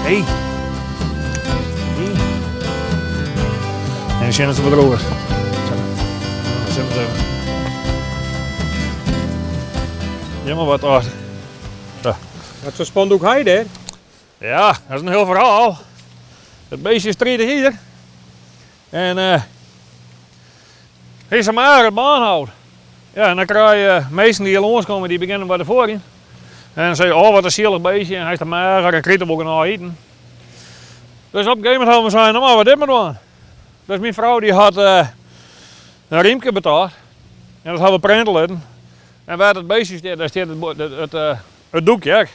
Hey. Hey. En sjen as it wat droech is. Zo. Nou, sjen we even. Ja, mar wat âld. Wat foar spandoek ha je dêr? Ja, dat is in hiel ferhaal. It beestje is 30 jier. En uh, hy is sa meager as baanhout. Ja, en dan krije je minsken dy't hjir lânskomme, dy begjinne by de fuorjen. En dan sizze oh wat in sielich beestje, en hy is te meager en krijt er wol genôch iten. Dus op in gegeven momint hawwe we sein, no moatte we dit mar dwaan. Dus myn frou dy hat uh, in rymke betocht. En dat hawwe we printe litten. En wêr't it beestje stiet, dêr stiet it, it, it, eh, it doekje ek.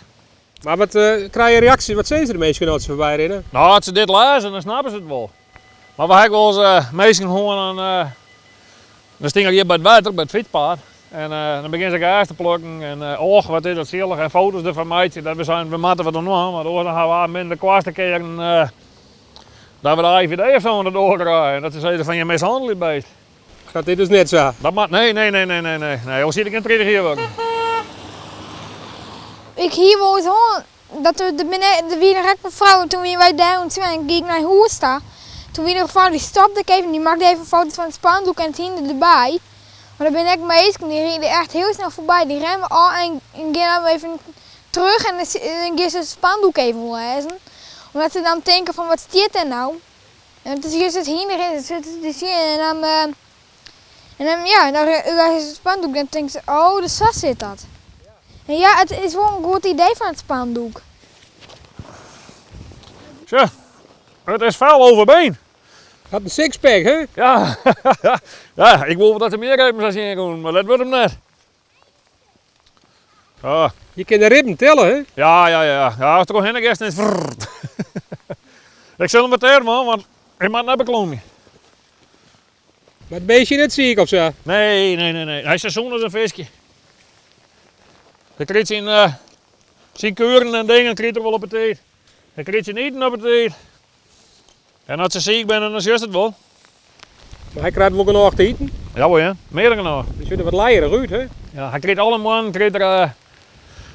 Mar wat krije je reaksjes? Wat sizze de minsken as se foarby rinne? No, as se dit lêze, dan snappe se it wol. Mar we ha ek wolris minsken hân, dan stean ik hjir by it wetter, by it fytspaad. En dan begjinne se gers te plukken en och, wat is dat sielich en foto's derfan meitsje. Dat we seinen, we moatte wat oan dwaan, want oars dan ha we binnen de koartste kearen dat we de AIVD of sa oan de doar krije. En dat se sizze fan, je mishannelje it beest. Dat is dus net sa? Dat moat, nee, nee, nee, nee, nee, nee. Nee, oars hie ik gjin 30 jier wurden. Ik hie wolris hân dat der der binne der wie noch ek in frou en toen wiene wy dêr oan it swimmen en gie ik nei hûs ta. Toen wie der in frou dy stopte ek even, dy makke even foto's fan it spandoek en it hynder derby. Mar der binne ek minsken dy ride echt hiel snel foarby, dy remme ôf en gean dan even terug en dan gean se it spandoek even lêzen. Omdat se dan tinke fan wat stiet dêr no? En it is just it hynder is, it sit te sjen en dan, en dan ja, dan lêze se it spandoek en dan tinke se, oh, dus sa sit dat. En ja, it is wol in goed idee fan it spandoek. Sjoch, it is fel over been. Hat in sixpack, hè? Ja, ja, ik wol dat der mear ribben sa sjen koenen, mar dat wurdt him net. Ah. Je kinne de ribben telle, hè? Ja, ja, ja. Ja, as der hinne giest, is het Ik sil him wat tear man, want ik moat net beklomje. Mar it beestje net siik of sa? Nee, nee, nee, nee. Hy is sa sûn as in fiskje. Hy krijt syn, uh, syn kueren en dingen krijt er wol op 'e tiid. Hy krijt syn iten op 'e tiid. En as se siik binne, dan sjochst it wol. Mar hy krijt wol genôch te iten? Jawol ja, mear dan genôch. Hy sjocht der wat lijerich út, hè? Ja, hy krijt alle moannen krijt er, eh,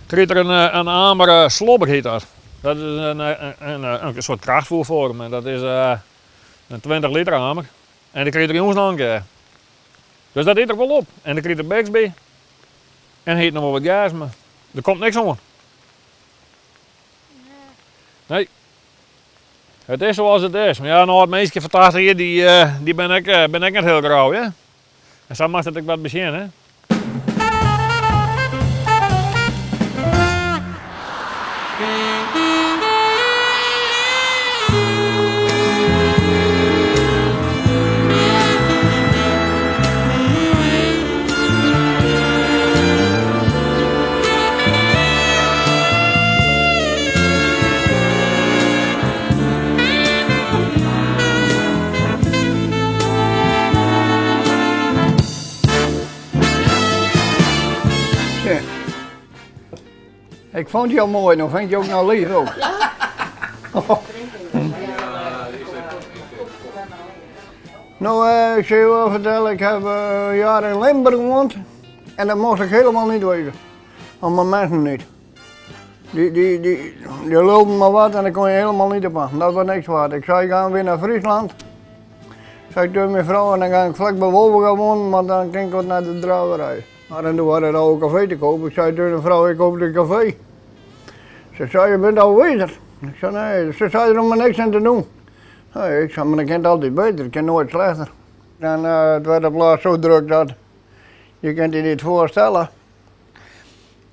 krijt er in, eh, in amer eh, slobber, hjit dat. Dat is in, in, in, in soart krachtvoerfoar him. En dat is in 20 liter amer. En dy krijt er jûns noch in kear. Dus dat yt er wol op. En dan krijt er beks by. En hy yt noch wol wat gers, mar der komt niks oan. Nee. It is zoals it is. Mar ja, in âld minske fan 80 jier, dy, dy bin ek, bin ek net hiel grau, hè. En sa moatst it ek wat besjen, hè. Ik fûn dy al moai, no fyn ik dy ek noch leaf ook. No, ik sil je wol fertelle, ik ha in jaar yn Limburg woond en dat mocht ik hielendal net wizze. Om myn minsken net. Dy, dy, dy, dy lulden mar wat en dêr kon je hielendal net op wachten. Dat was niks waard. Ik sei, ik ga wer nei Fryslân. Sei ik tsjin myn frou en dan ga ik flak by Wolvega wonen, want dan kin ik wat nei de draverij. Mar en doe wie it oude kafee te koop. Ik sei tsjin de frou, ik koop de kafee. Se sei, je bent al wijzer. Ik sei, nee. Se sei, der hoecht mar niks oan te doen. Nee, ik sei, mar dan kin it altyd beter, it kin noait slechter. En it waard op laatst sa drok dat je kunt je niet voorstellen.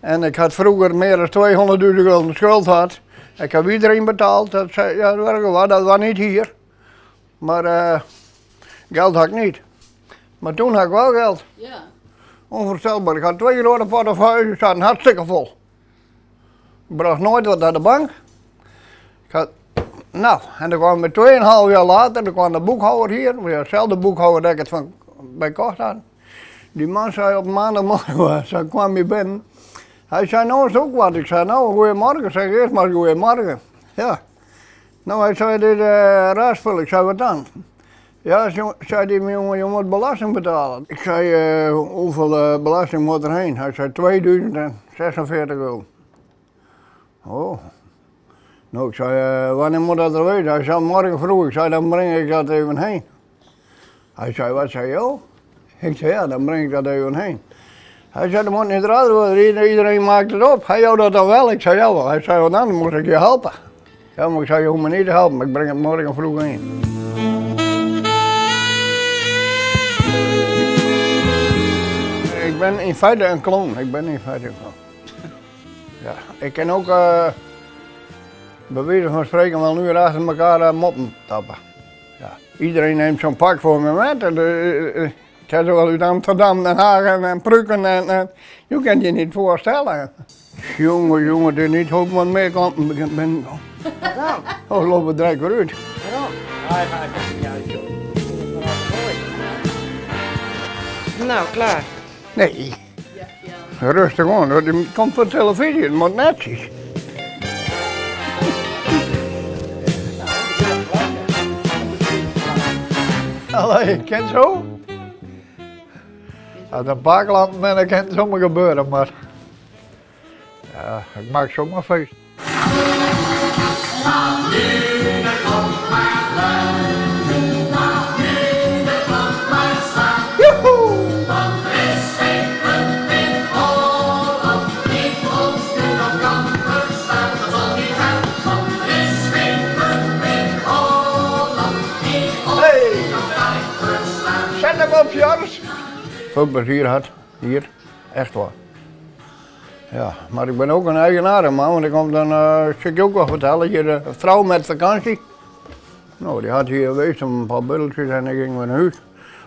En ik had vroeger meer dan 200.000 gulden schuld gehad. Ik heb iedereen betaald. Dat, zei, ja, dat, was, dat was niet hier. Maar geld had ik niet. Maar toen had ik wel geld. Ja. Onvoorstelbaar. Ik had twee grote portefeuilles, die zaten hartstikke vol. Ik bracht nooit wat naar de bank. Ik had, nou, en dan kwam 2,5 jaar later, dan kwam de boekhouder hier, dezelfde boekhouder dat ik het van bij kocht had. Die man zei op maandagmorgen, zo kwam hij binnen. Hij zei, nou is het ook wat. Ik zei, nou, goedemorgen. Zeg eerst maar goedemorgen. Ja. Nou, hij zei, dit uh, raar spul. Ik zei, wat dan? Ja, zei die jongen, je moet belasting betalen. Ik zei, uh, hoeveel uh, belasting moet erheen? Hij zei, 2046 euro. Oh. Nou, ik zei, wanneer moet dat er wezen? Hij zei, morgen vroeg. Ik zei, dan breng ik dat even heen. Hij zei, wat zei jou? Ik zei, ja, dan breng ik dat even heen. Hij zei, dat moet niet raar worden, iedereen maakt het op. Hij jou dat dan wel? Ik zei, jawel. Hij zei, want dan moet ik je helpen. Ja, maar ik zei, je hoeft me niet te helpen, ik breng het morgen vroeg heen. Ik ben in feite een kloon. Ik ben in feite een kloon. Ja, ik kan ook, bij wijze van spreken, wel een uur achter elkaar moppen tappen. Ja, iedereen neemt zo'n pak voor me met. En, ik heb wel uit Amsterdam, Den Haag en Pruken. En je kunt je niet voorstellen. Jongen, jongen, er niet hoop wat meer klanten begint binnenkomen. Wat dan? Oh, lopen het direct weer uit. Waarom? Nou, klaar. Nee. Rustig aan, dat komt van televisie, het moet netjes. Allee, ik ken zo. Als een paar klanten ben, dan kan het zomaar gebeuren, maar ja, ik maak zomaar feest. Hey! Zet hem op, Joris! Veel plezier had hier, echt waar. Ja, maar ik ben ook een eigenaar, man, want ik kom dan, zal ik je ook wel vertellen, hier een vrouw met vakantie. Nou, die had hier geweest om een paar bubbeltjes en ik ging weer naar huis.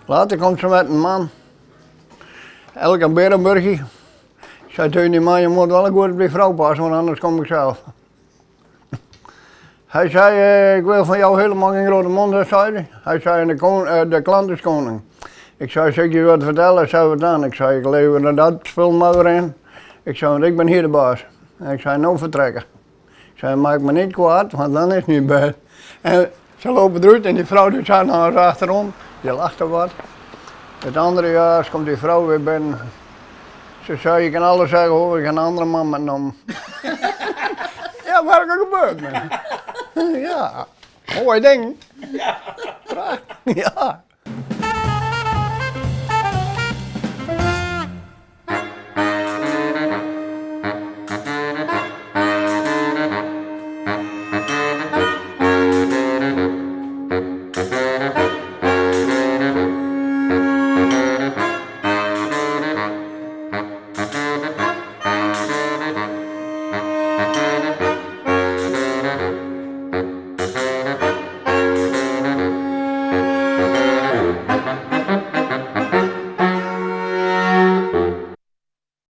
Later komt ze met een man, Elke Berenburgje. Ik zei tegen die man, je moet wel goed op die vrouw passen, want anders kom ik zelf. Hij zei, ik wil van jou helemaal geen grote mond, zei hij. Hij zei, de klant is koning. Ik zei, zal ik je wat vertellen? Hij zei, wat dan? Ik zei, ik lever dat spul maar weer in. Ik zei, want ik ben hier de baas. En ik zei, nou vertrekken. Ik zei, maak me niet kwaad, want dan is het niet best. En ze lopen eruit en die vrouw die zat nog eens achterom. Die lachte wat. Het andere jaar komt die vrouw weer binnen. Ze zei, je kan alles zeggen hoor, ik heb een andere man metnommen. Ja, werkelijk gebeurd, man. Ja, mooi ding. Ja. Prachtig, ja.